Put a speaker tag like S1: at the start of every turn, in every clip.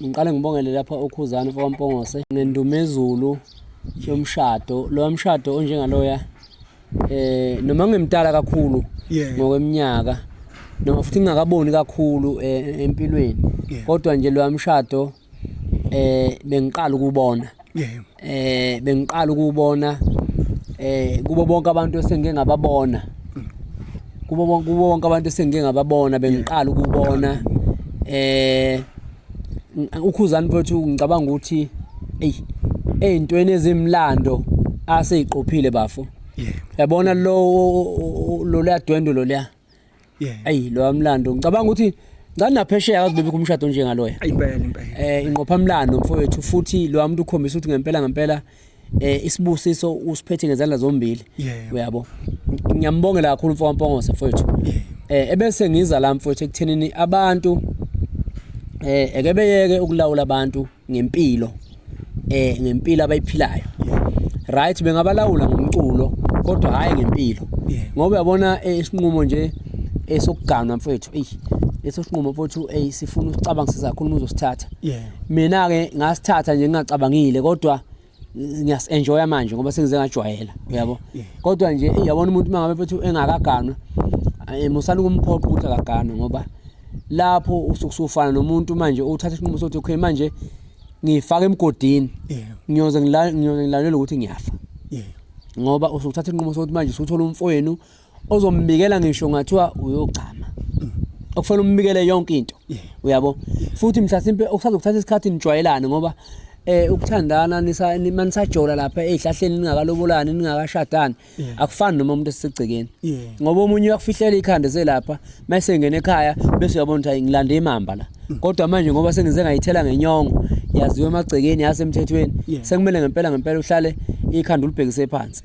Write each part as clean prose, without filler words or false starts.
S1: Ngiqale ngibongele lapha oKhuzani mfokaMpongose ngendumezulu yomshado. Lo mshado onjengaloya noma ngemdala kakhulu ngokweminyaka noma futhi ngingakaboni kakhulu empilweni, kodwa nje lo mshado bengiqala ukubona. Bengiqala ukubona kubo bonke abantu esengike ngababona. Kubo bonke abantu esengike ngababona, bengiqala ukubona uKhuzani mfowethu. Ngicabanga ukuthi ey, ey'ntweni ezimlando aseyiqophile bafo. Yabona lo leya dwendwe lo leya. Ayi, lo mlando ngicabanga ukuthi ngani naphesheya akaze bebikho umshado onjengaloya.
S2: Impela impela.
S1: Inqophamlando mfowethu, futhi lo muntu ukhombisa ukuthi ngempela ngempela isibusiso usiphethe ngezandla zombili. Uyabo, ngiyambongela kakhulu mfowethu Mpongose mfowethu. Ebese ngiza la mfowethu ekuthenini abantu eke beyeke ukulawula abantu ngempilo, ngempilo abayiphilayo. Right, bengabalawula ngomculo kodwa hayi ngempilo. Ngoba uyabona, isinqumo nje esokuganwa mfowethu, eyi, leso sinqumo mfowethu, ey, sifuna usicabangisisa kakhulu uma uzosithatha. Mina ke ngasithatha nje ngingacabangile, kodwa ngiyas-enjoya manje ngoba sengize ngajwayela, uyabo. Kodwa nje, eyi, yabona umuntu uma ngabe mfethu engakaganwa, musani ukumphoqa ukuthi akaganwe, ngoba lapho usuke usufana nomuntu manje uthatha isinqumo sokuthi okay, manje ngifaka emgodini, ngiyoze ngilalele ukuthi ngiyafa, ngoba usuthatha isinqumo sokuthi manje usuthola umfowenu ozombikela ngisho ngathiwa uyogcama, okufanele umbikele yonke into, uyabo. Futhi mhlasimpe okusazokuthatha isikhathi nijwayelane, ngoba ukuthandana nisa manisajola lapha ezihlahleni, ningakalobolani, ningakashadani, akufani noma umuntu esegcekeni, ngoba omunye uyakufihlela ikhanda selapha, mase ngena ekhaya bese uyabona ukuthi hayi, ngilande imamba la. Kodwa manje ngoba sengize ngayithela ngenyongo, yaziwa emagcekeni, yasemthethweni, sekumele ngempela ngempela uhlale ikhanda ulibhekise phansi.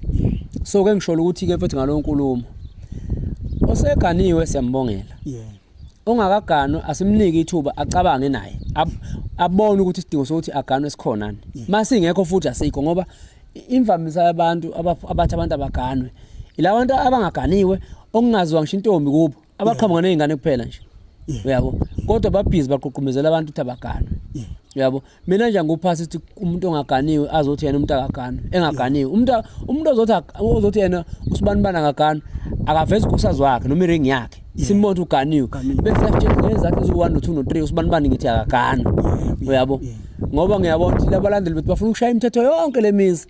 S1: So ke ngisho ukuthi ke mfethu, ngalo nkulumo, oseganiwe siyambongela, ongakaganwa asimnike ithuba acabange naye, abone ukuthi isidingo sokuthi aganwe sikhona. Masingekho futhi asikho, ngoba imvamisa yabantu abathi abantu abaganwe ilabantu abangaganiwe, okungaziwa ngisho intombi kubo, abaqhamuka nezingane kuphela nje, uyabo. Kodwa babhizi baqhuqhumezela abantu ukuthi abaganwe, uyabo. Mina nje anguphasi ukuthi umuntu ongaganiwe azothi yena umuntu akaganwe engaganiwe. Umuntu ozothi yena usibanibani akaganwe, akaveze unkosikazi wakhe noma iringi yakhe, simbone ukuthi uganiwe, bese siyakutshela ngezizathu eziwu-1, no-2, no-3 usibanibani ngithi akaganwe, uyabo. Ngoba ngiyabona ukuthi labalandeli bethu bafuna ukushaya imithetho yonke le mizi.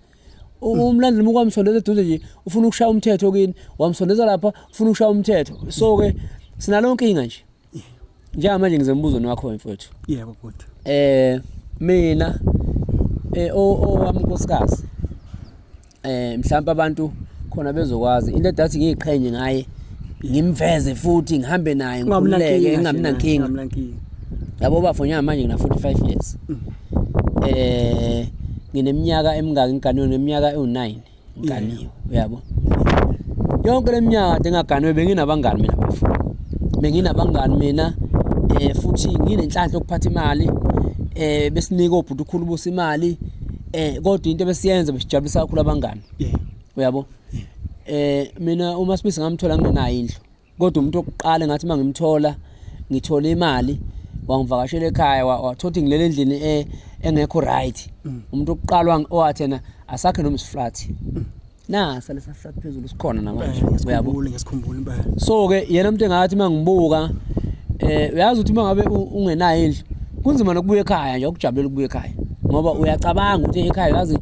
S1: Umlandeli uma kwamsondeza eduze nje ufuna ukushaya umthetho kini, wamsondeza lapha ufuna ukushaya umthetho. So-ke sinalo nkinga nje njengamanje. Ngize embuzweni wakho mfowethu.
S2: Yebo bhuti.
S1: Mina owami unkosikazi, mhlawumbe abantu khona bezokwazi into edathi ngiyiqhenye ngaye, ngimveze futhi ngihambe naye ngikhululeke, ngingabi nankinga.
S2: Nginamnankinga.
S1: Yabo bafo, njengamanje ngina 45 years. Ngineminyaka emingaki ngiganiwe? Neminyaka ewu9 ngiganiwe, uyabo. Yonke leminyaka kade ngingaganiwe benginabangani mina bafo, benginabangani mina, futhi nginenhlanhla yokuphatha imali, besinika obhuti ukhulu busa imali, kodwa into ebesiyenza besijabulisa kakhulu abangani, uyabo. Mina uma sibisi ngamthola ngingenayo indlu, kodwa umuntu wokuqala ngathi mangimthola ngithola imali, wangivakashela ekhaya, wathola ukuthi ngilele endlini engekho right. Umuntu wokuqala owathi yena asakhe noma isiflat, nasa lesa flat phezulu sikhona namanje, uyabo.
S2: Ngiyasikhumbula, ngiyasikhumbula impela.
S1: So ke yena umuntu engathi mangibuka, uyazi ukuthi uma ngabe ungenayo indlu kunzima nokubuya ekhaya nje, ukujabulela ukubuya ekhaya, ngoba uyacabanga ukuthi ekhaya yazi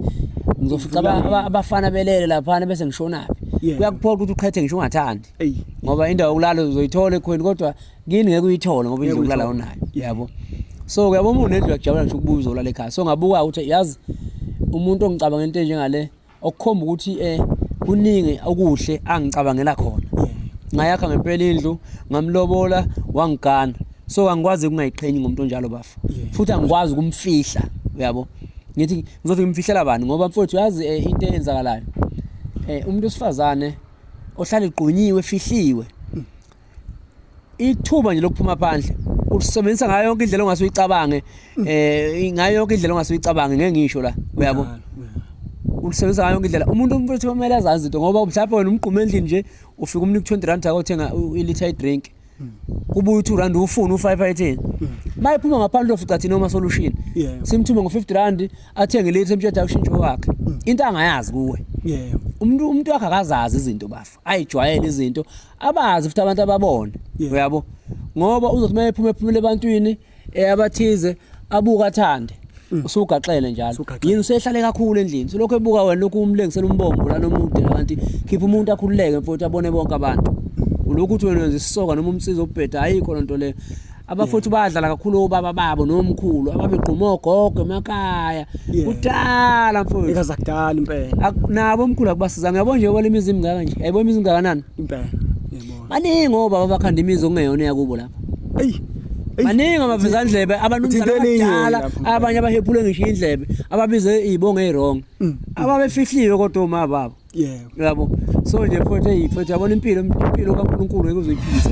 S1: ngizofica abafana belele laphana bese ngishonaphi. Kuyakuphoqa ukuthi uqhethe ngisho ungathandi, ngoba indawo yokulala uzoyithola ekhweni, kodwa kini ngeke uyithole, ngoba indlu yokulala unayo, yabo. So uyabo, uma unendlu uyakujabula ngisho ukubuya uzolala ekhaya. So ngabuka ukuthi yazi umuntu ongicabanga into enjengale, okukhomba ukuthi kuningi okuhle angicabangela khona. Ngayakha ngempela indlu, ngamlobola, wangigana. So angikwazi ukungayiqhenyi ngomuntu onjalo bafo, futhi angikwazi ukumfihla, uyabo. Ngithi ngizothi ngimfihlela bani? Ngoba mfowethu uyazi, into eyenzakalayo, umuntu wesifazane ohlala egqunyiwe, efihliwe, ithuba nje lokuphuma phandle ulisebenzisa ngayo yonke indlela ongase uyicabange, ngayo yonke indlela ongase uyicabange, ngeke ngisho la, uyabo. Ulisebenzisa ngayo yonke indlela. Umuntu mfowethu kumele azazi izinto, ngoba mhlawumbe wena umgqume endlini nje, ufika umnika 20 rand akothenga ilitha i-drink. Kubuya u2 rand ufuna u5 ayithini. Mayiphuma ngaphandle ofica thina oma solution. Simthume ngo50 rand athenge lithe emtshela ushintsho wakhe. Into angayazi kuwe. Umuntu umuntu wakhe akazazi izinto bafo. Ayijwayele izinto abazi futhi abantu ababone. Uyabo? Ngoba uzothi mayephuma ephumele ebantwini eh abathize abuka athande. Usugaxele njalo.
S2: Usugaxele.
S1: Yini usehlale kakhulu endlini. Solokhu ebuka wena lokhu umlengisela umbombo lana omude la kanti khipha umuntu akhululeke mfowethu abone bonke abantu. Ulokhu uthi wena wenza isisoka noma umsizi obheda ayikho lonto leyo. Abafowethu badlala kakhulu obaba babo nomkhulu ababegquma ogogo emakhaya. Kudala mfowethu.
S2: Ikaza kudala impela.
S1: Nabo omkhulu akubasizanga. Uyabona nje wale imizi imingaka nje. Yayibona imizi ingakanani?
S2: Impela. Yebo.
S1: Baningi obaba abakhanda imizi okungeyona eyakubo lapha.
S2: Eyi.
S1: Baningi amavezandlebe abanumzana
S2: Uthinte elinye
S1: abadala
S2: lapho.
S1: abanye abahephule ngisho indlebe ababize izibongo eziwrong. Ababefihliwe kodwa oma babo.
S2: Yebo.
S1: Uyabo? So nje mfowethu hey mfowethu yabona impilo impilo kaNkuluNkulu ngeke uzoyiphikise.